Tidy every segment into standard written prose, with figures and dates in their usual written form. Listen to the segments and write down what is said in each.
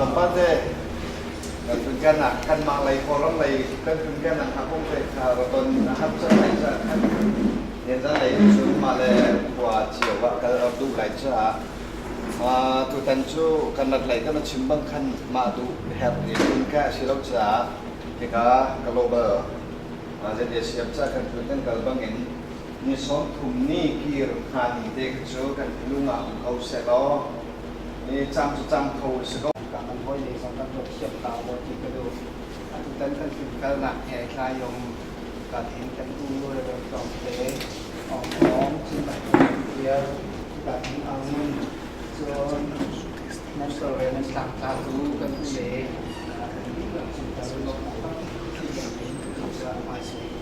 Tlawmpal te kan tunkannak kanmah lei Kawlram lei kan tunkannak hna kong te kha raton a har cang lai caah khan Nianzan lei cun mah le khua cio ah kal a duh lai caah tutan cu kan rat lei kan chim bang khan mah duh herh i tunka a si lo caah hika global ZACF ca kan tlun kan kal bangin ni 30 ni kir hnga ni te kha cu kan lung ah um ko seh law ni cam cu cam kho a si ko. Kan hawi lei zong kan ruat thiam ta maw ti ka duh. Atutan kan tlunkalnak he tlaiom kan in kan u Reverend Tlawngte Aung Aung Chin Tial kan in Aung Ngun cun National Reverend tlangtlatu kan u le kan dihlak cung kan lawmhnak tampi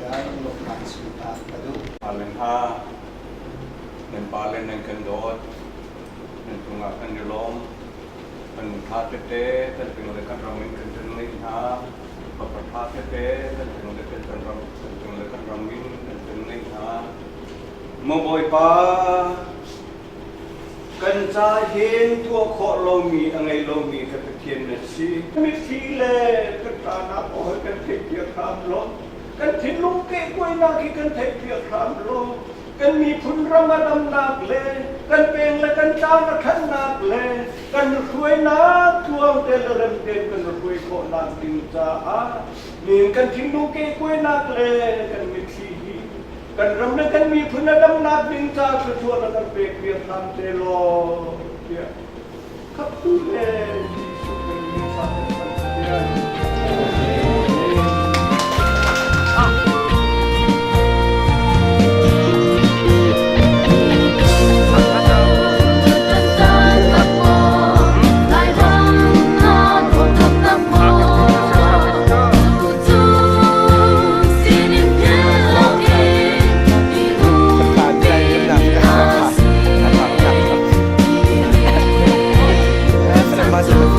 kan in lawmhnak chim ka duh. Amen ha nan pa le nan kan dawt nan cungah kan i lawm kan tha tete kan ping le kan ram in kan kan ngeih hna papa tha tete kan ping le kan ram kan ping le kan ram in kan kan ngeih hna maw Bawipa kan ca hin tuah khawh lomi a ngei lomi ka Pathian na si mitthli le kan ṭahnak aw kan theihpiak hram law kan thinlung kehkuainak hi kan theihpiak hram law kan miphun ram a damnak le kan peng le kan tlang a ṭhannak le kan hruainak tluang te le rem tein kan hruai khawhnak ding caah min kan thinlung kehkuainak le kan mitthli hi kan ram le kan miphun a damnak ding ca thluachuah na kan pek piak hram te law tiah khaptu le Jesuh Khrih min sa kan Pathian.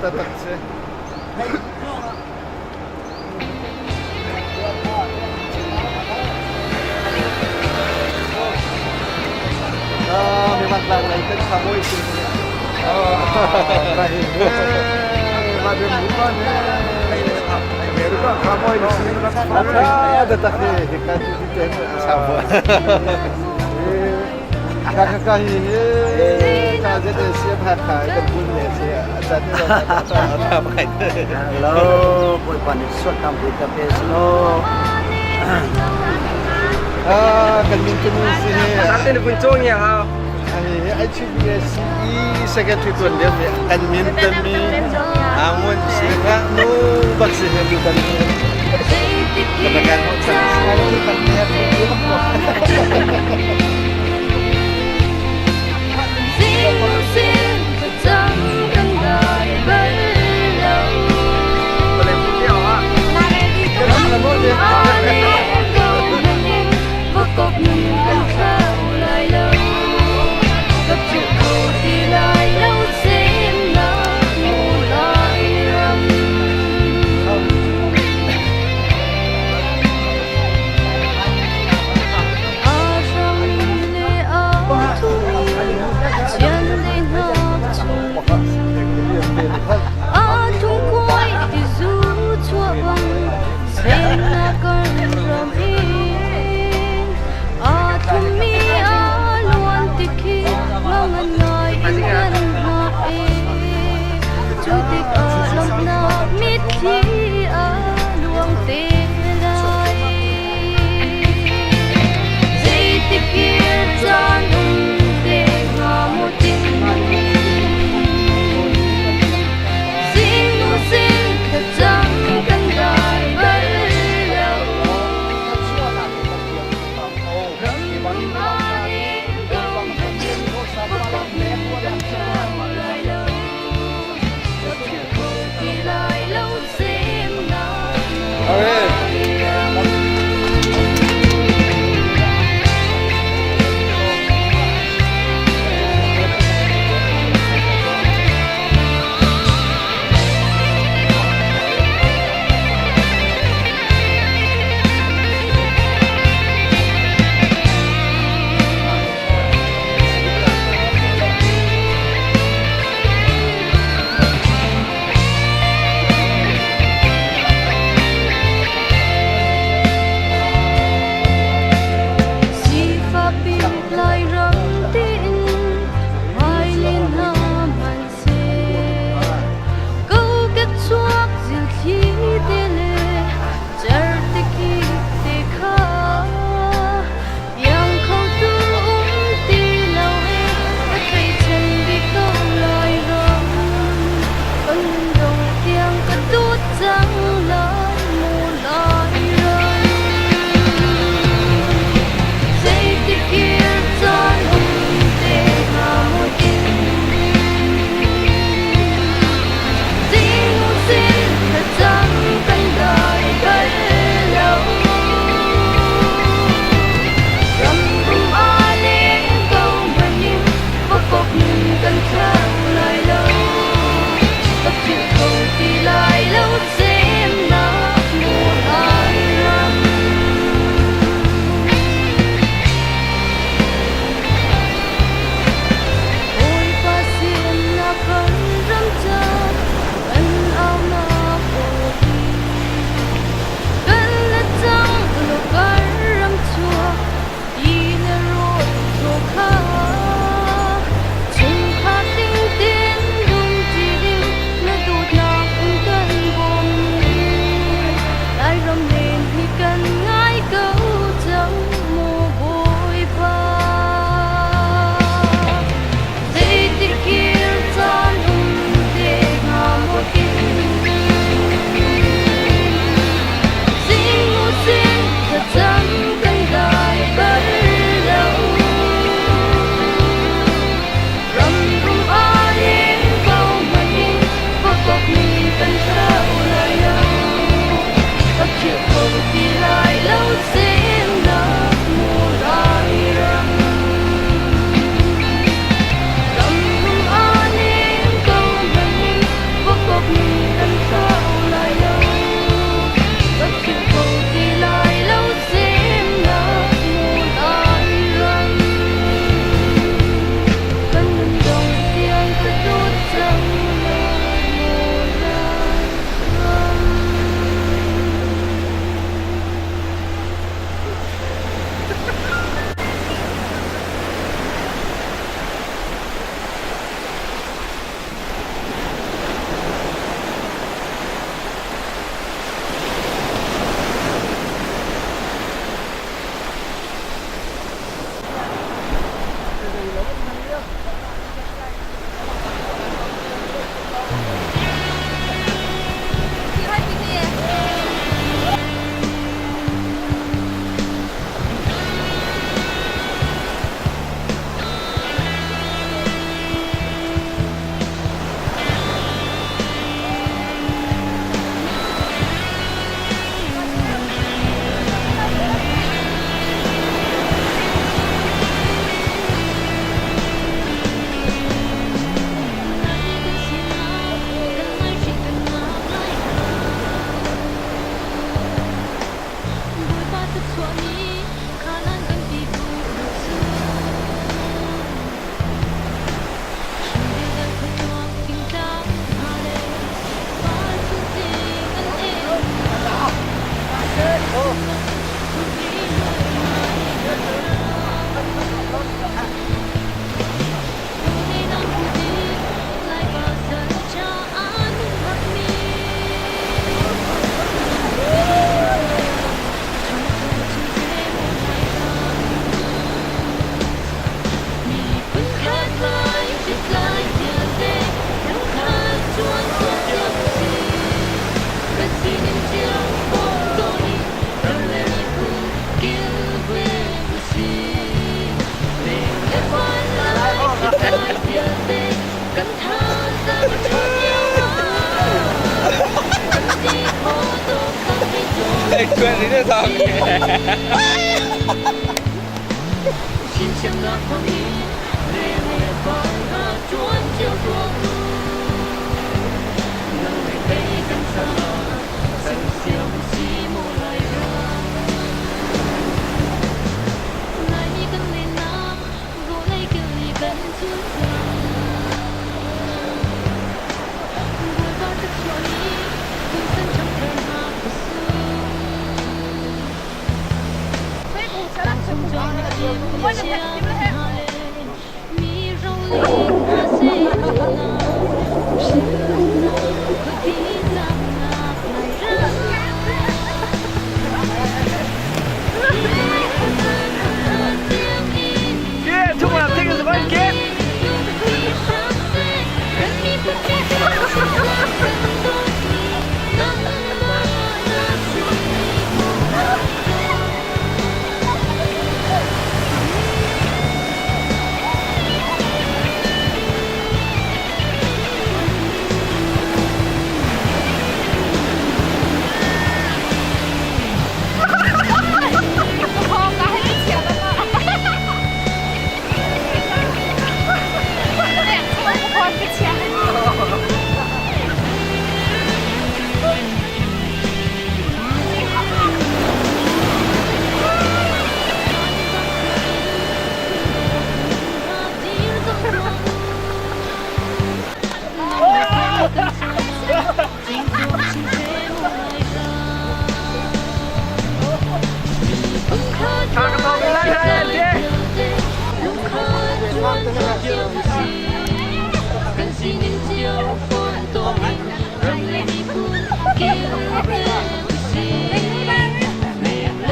taktak si. Mi van tlang lei kan khabawi sin. Hello, Bawipa nih sualtam pui ka pe selaw. Kan min kan si hi. Satin vun cong ya hao. HBSE secretary tuan lio mi kan min kan mi angun si nga nu bak si he du kan kan kan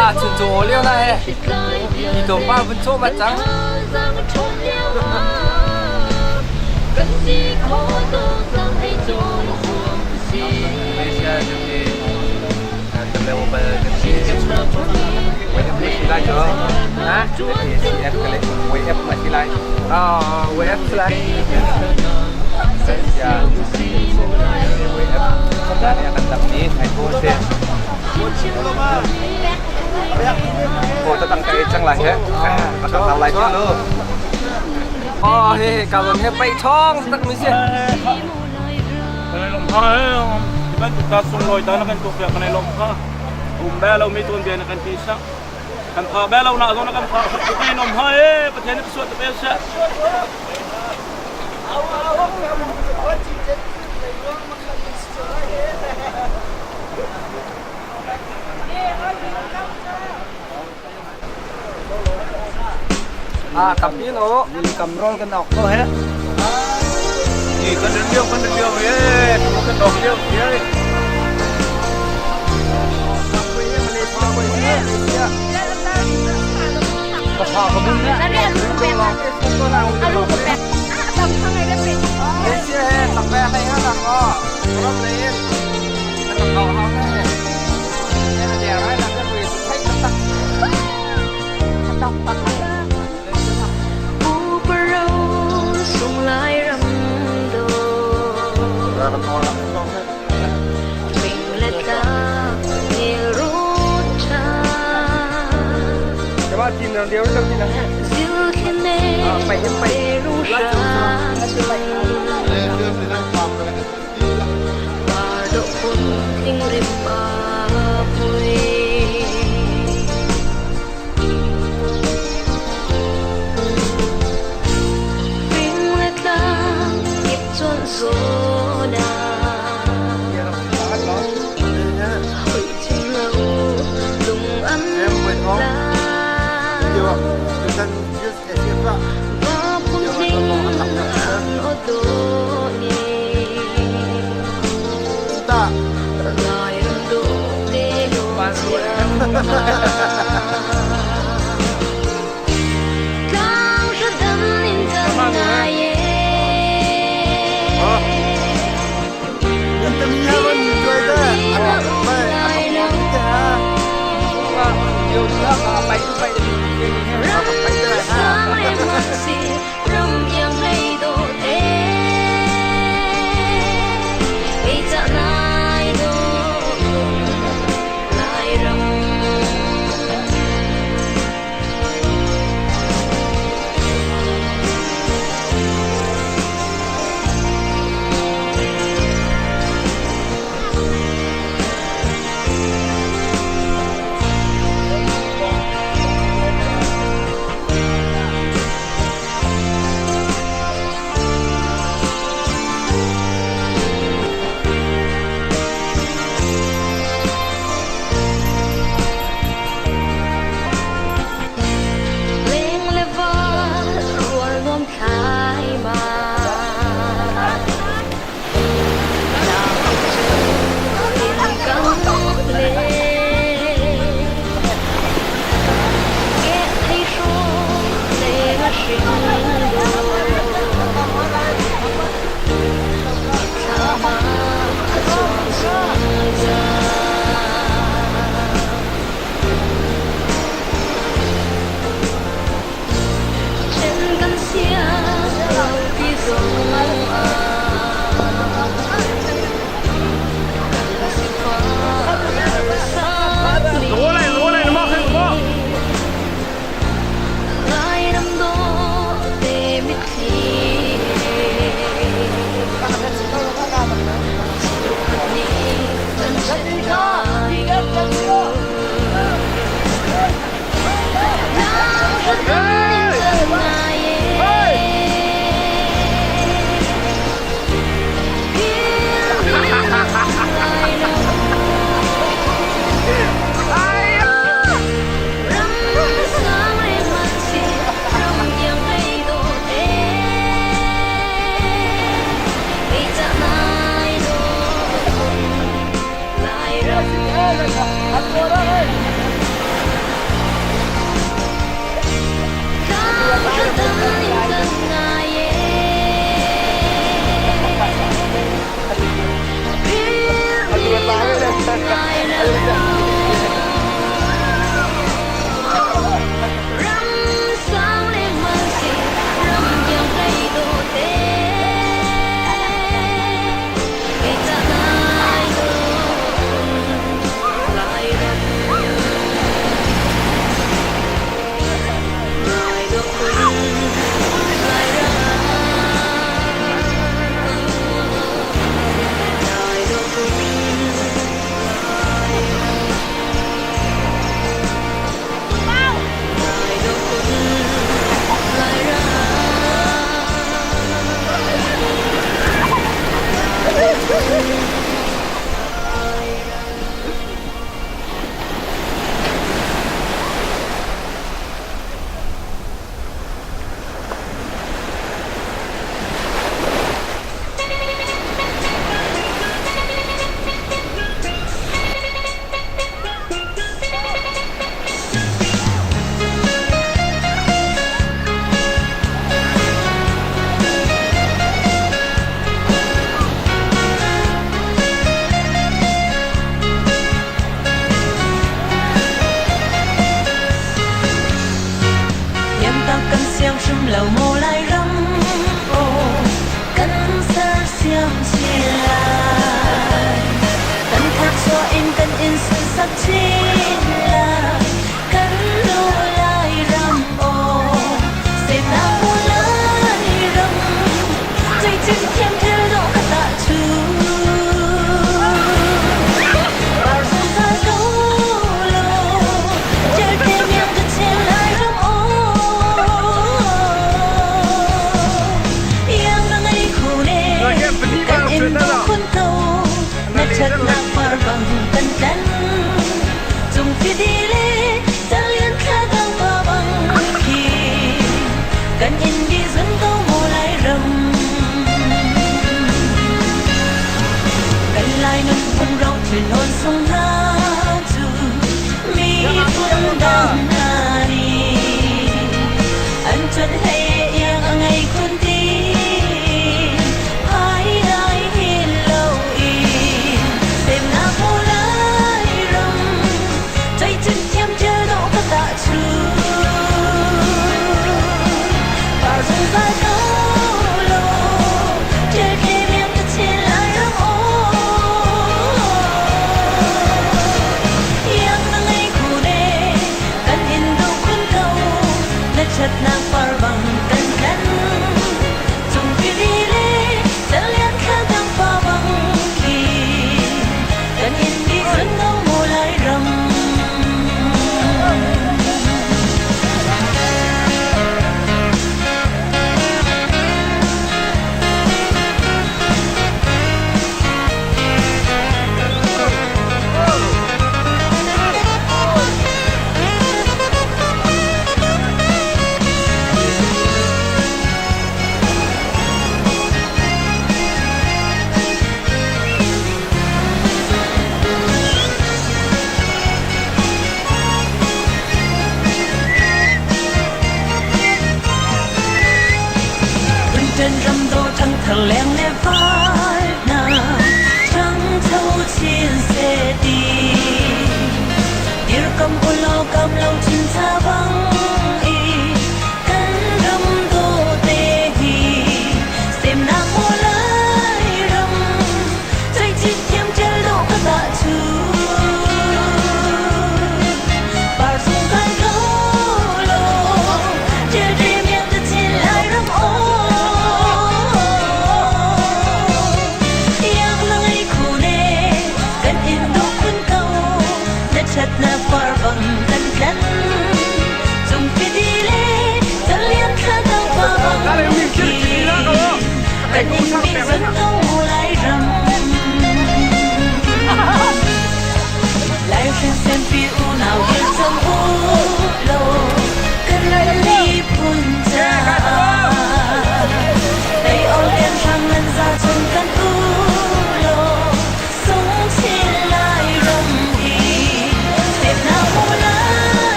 Ah, chun chu leo na he. Ni to pa vun cho ma chang. Malaysia jadi available WF 来着啊，F 个嘞，WF 嘛是来，啊，WF 是来，ya WF sebenarnya akan ni hai ko se โอ้จะตั้งใจจังไรฮะประกันอะไรที่ลูกอ๋อเฮ้กาลนเฮ้ไปช่องสักมิเสีย Kanay lom ha eh, iban tu ta sung loi ta na kan tu kya kanay lom ha. Um ba lo mi tun dia na kan tisa. Kan pha ba lo na zo na kan pha tu kai nom ha eh, pathen tu suat pe sa. อ่าตับนี่เนาะ กำรอนกันออกก็ฮะ Ni kan dia kan dia eh, tu kan dok dia dia. เสียเฮตับแม่ให้ฮะตับก็รับเลยตับเขาเขาแน่เนี่ยเดี๋ยวให้เราจะคุยใช้ตับ แต่ว่ากินเดียวต้องกินนะฮะไปไป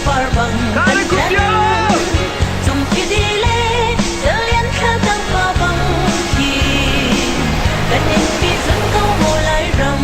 Par bang kan tlen Cungpi di le lian thla tang pa bang khi Kan innpi zun ko maw Lairam.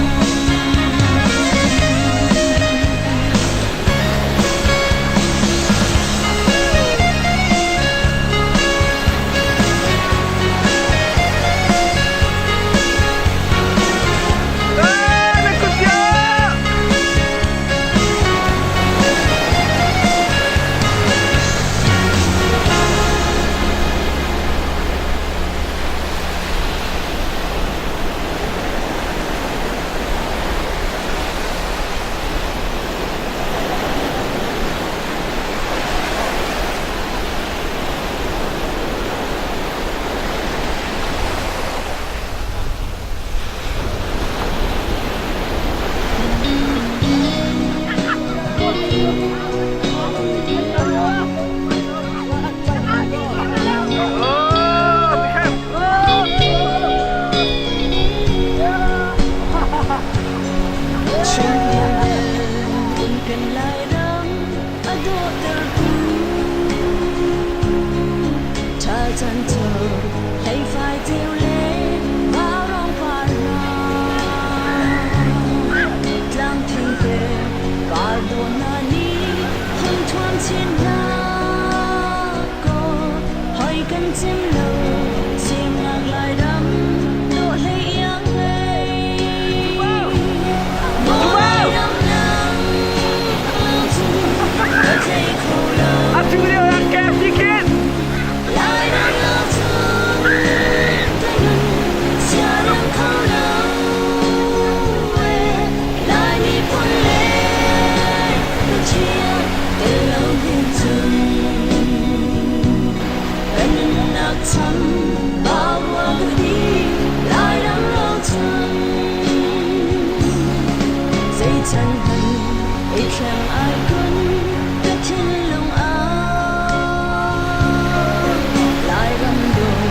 Kan Lairam a dawhtertu Ṭhal chan cu hleifai ceu le vaurawng par hna. Tlang thingte par dawh hna nih hung thuam chin hna kaw hoi kan cim lo semnak Lairam dawh hlei iang ngei. Maw Lairam nang lo cu ka thei kho lo. Atu lio ah KFC kid! Lairam lo cu ka nun siarem kho lo ee. Lai miphun le Pathian tel lo hin cun kan nunnak cham bau ka ti Lairam lo cun zei chan hmanh i thleng ai kun ka thinlung ah Lairam dawh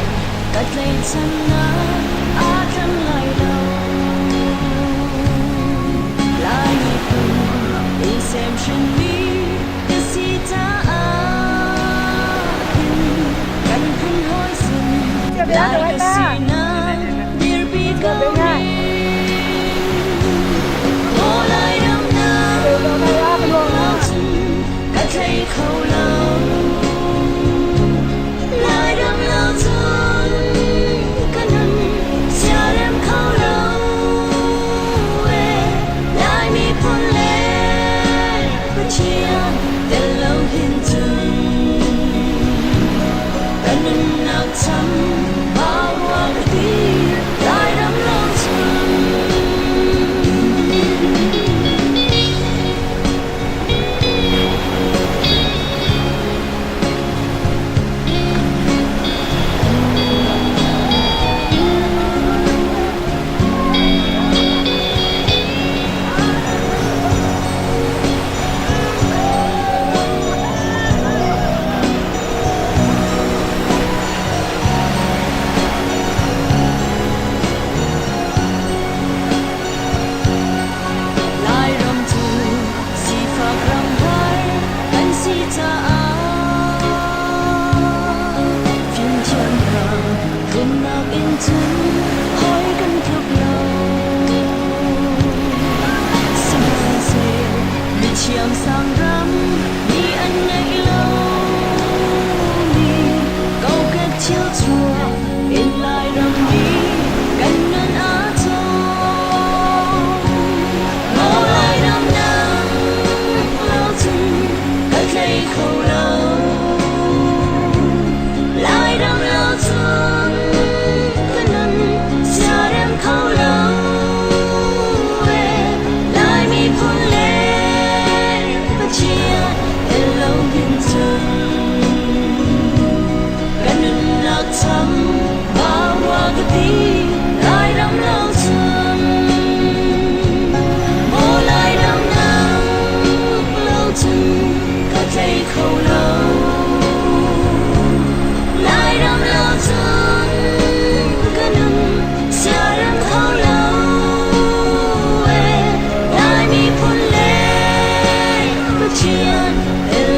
ka tlaihchannak aa thleng lai lo. Lai miphun i semhrinmi ka si caah hin kan phun hawi sin Lai ka sinak dirpi ko ning. Maw Lairam nang lo cun ka thei kho lo. Lairam lo cun ka nun siarem kho lo ee. Lai miphun le Pathian tel lo hin cun ka nunnak cham bau rua ka ti Lairam lo cun. Lairam cu sifak ram har kan si caah fimthiamnak tlunnak in cun hawi kan tluk lo. Sihmanhseh mithiam sang ram mi an ngeih lomi kokek thil chuak in Lairam nih kan nun a cawm. Maw Lairam nang lo cun ka tlei kho lo. Lairam lo cun ka nun siarem kho lo ee. Lai miphun le Pathian tel lo hin cun ka nunnak cham bau rua ka ti Lairam lo cun. Maw Lairam nang lo cun ka tlei kho lo. Lairam lo cun ka nun siarem kho lo ee. Lai miphun le Pathian tel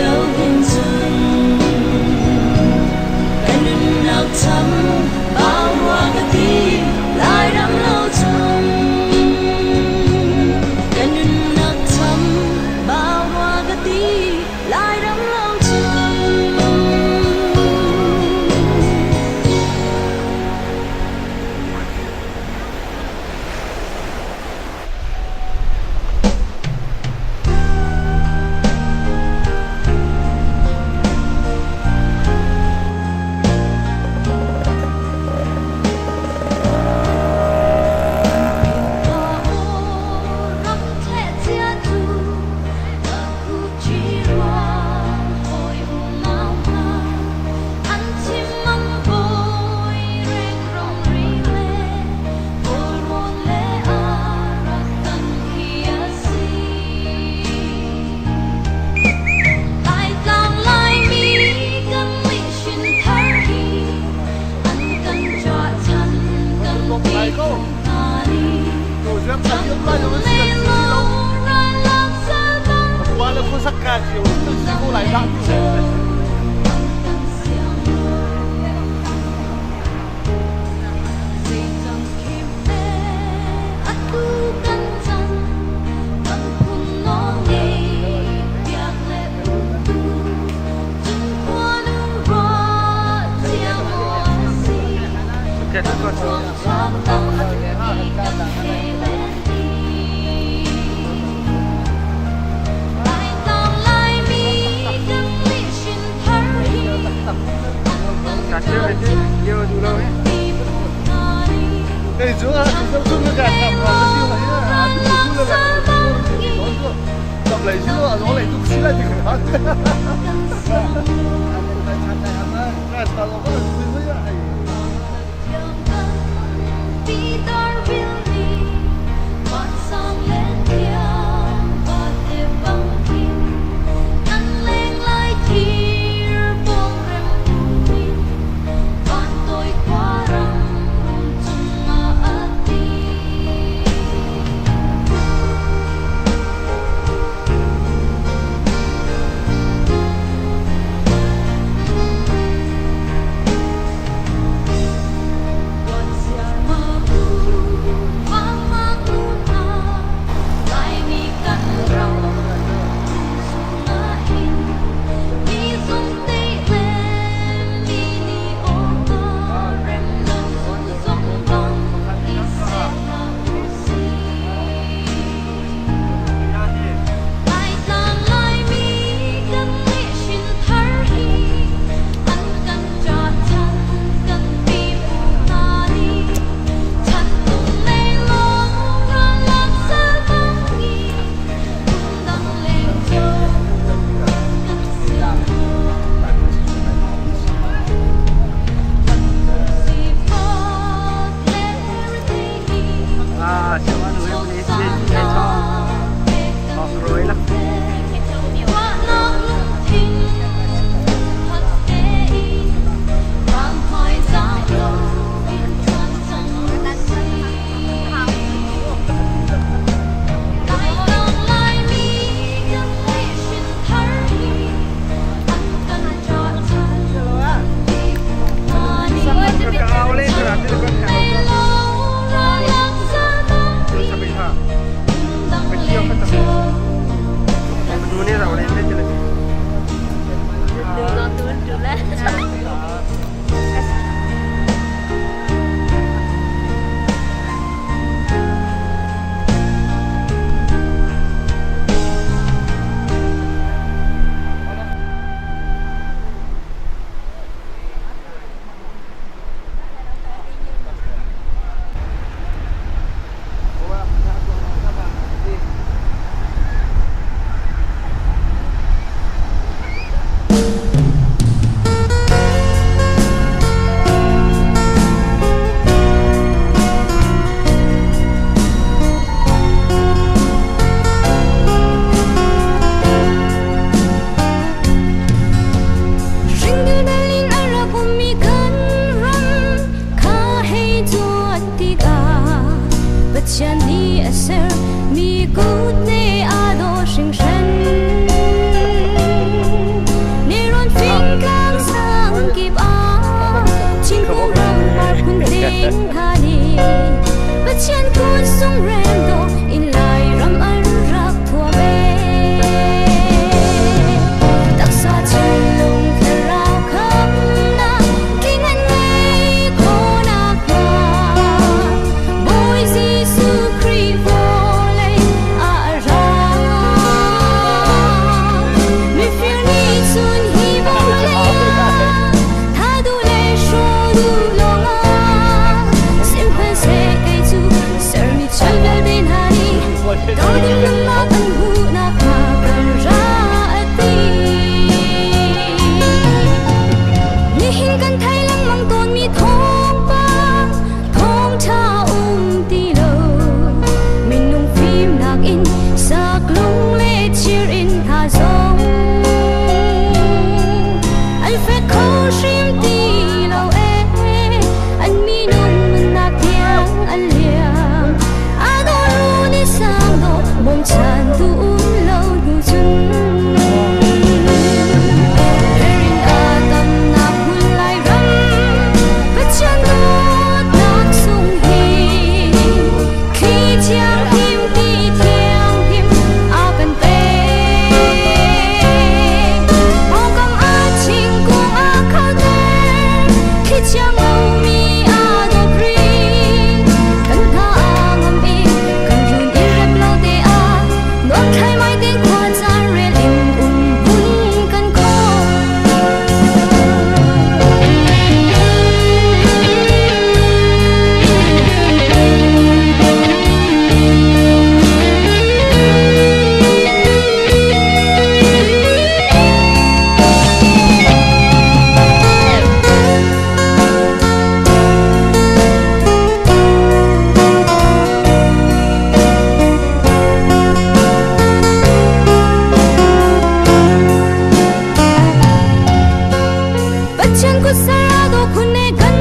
Pathian kut sarado khune kan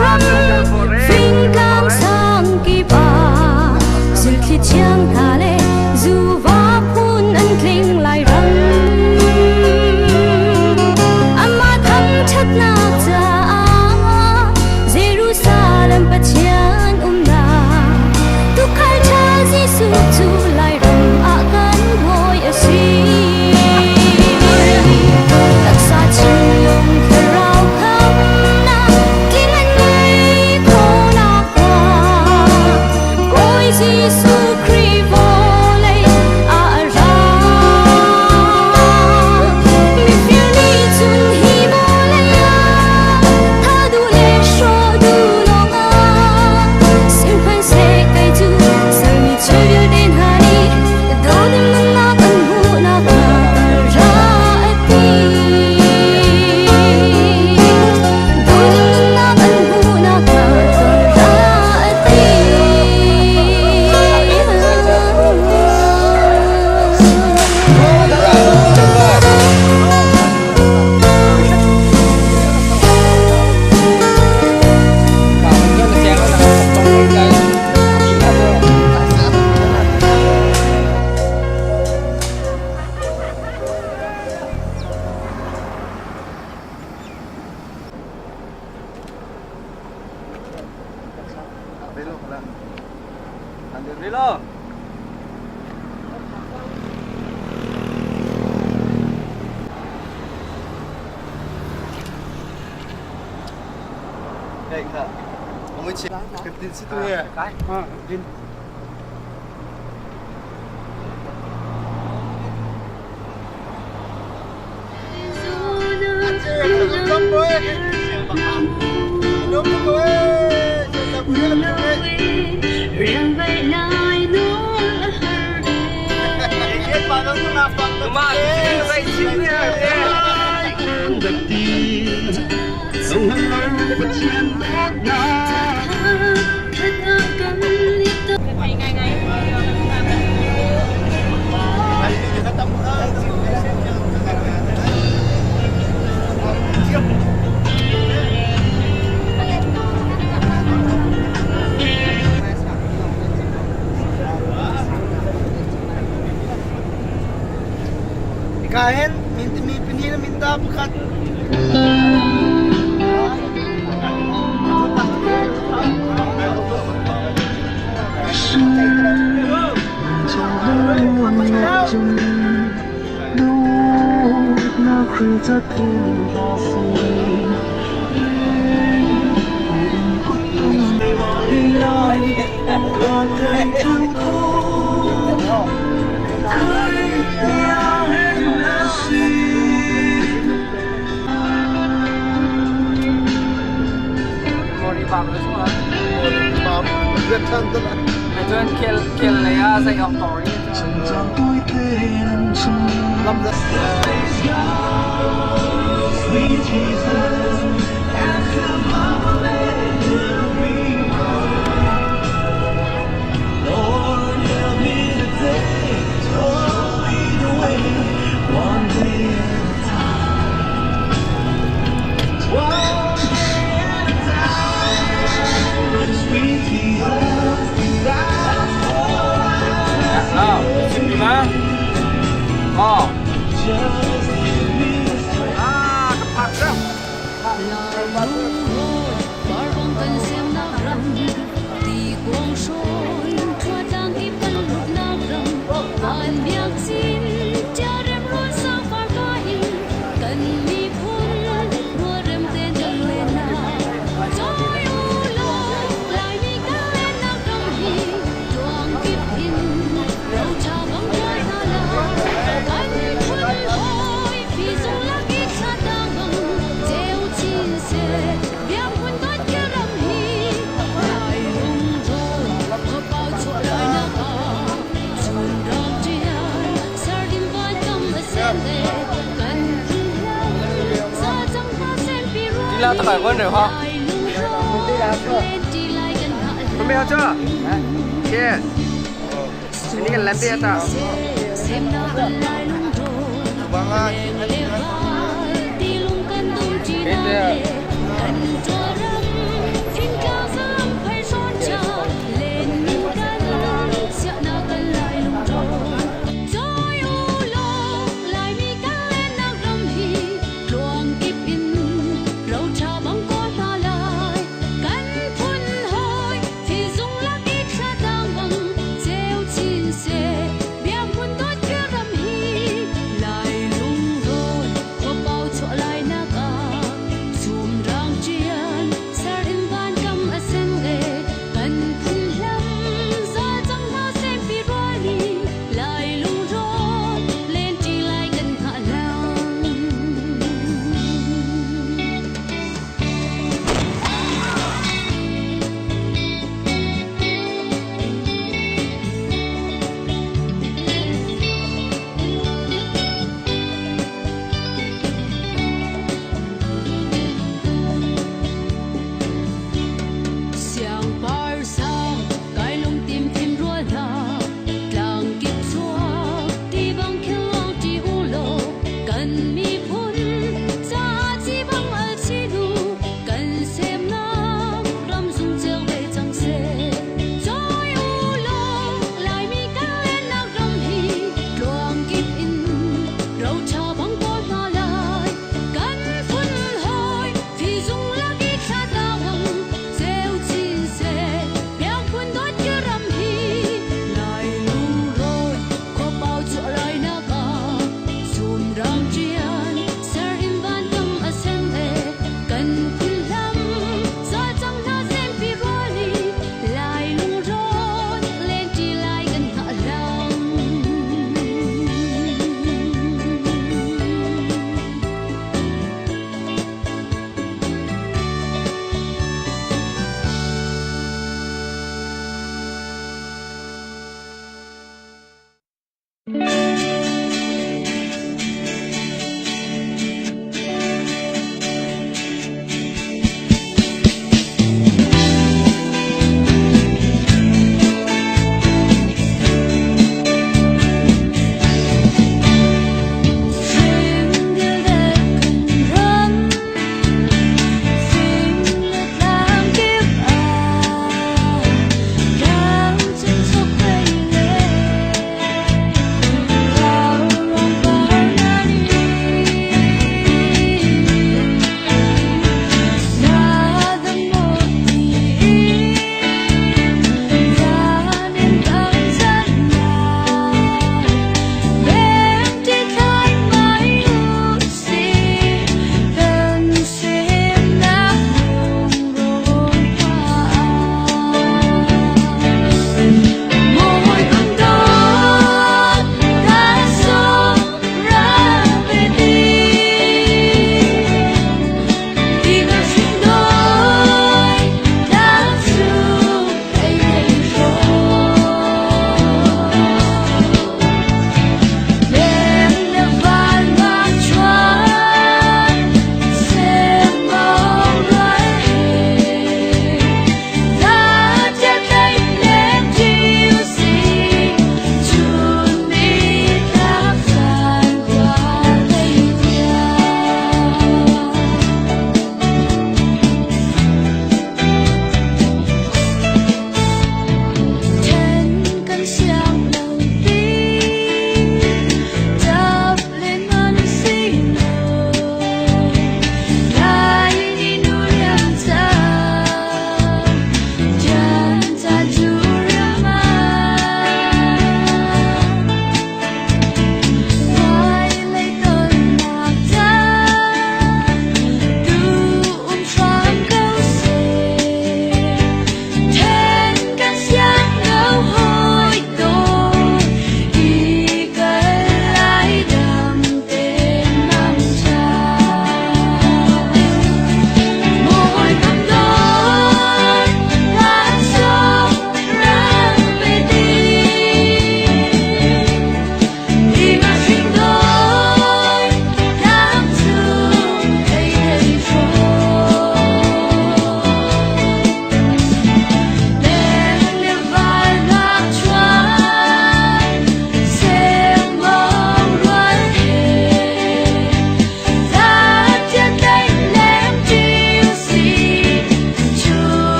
ram fingtlang sang kip ah Zulthli thiang hna le zuva phun an tling lai ram Amah thangṭhatnak caah Jerusalem Pathian umnak Tuukhal ṭha Jesuh cu Lairam ah kan hawi a si. Taksa thinlung thlarau khamnak tling an ngei khawhnak hnga Bawi Jesuh Khrih vawlei ah a ra. Mifir nih cun hi vawlei ah tha duh le hrawh duh lawngah sihmanhseh kei cu sermi thil vialte hna nih dawt nunnak an hmuhnak hnga ra a ti. Dawt nunnak an hmuhnak hnga ra a ti. Rilo. Hey, kha. Ông ấy chỉ 15 si tu he. Kahin, mi pini na minta pakhat. Đi la tất cả quân rồi không? Chuẩn bị chưa? Ok. Ini kan lampi ta.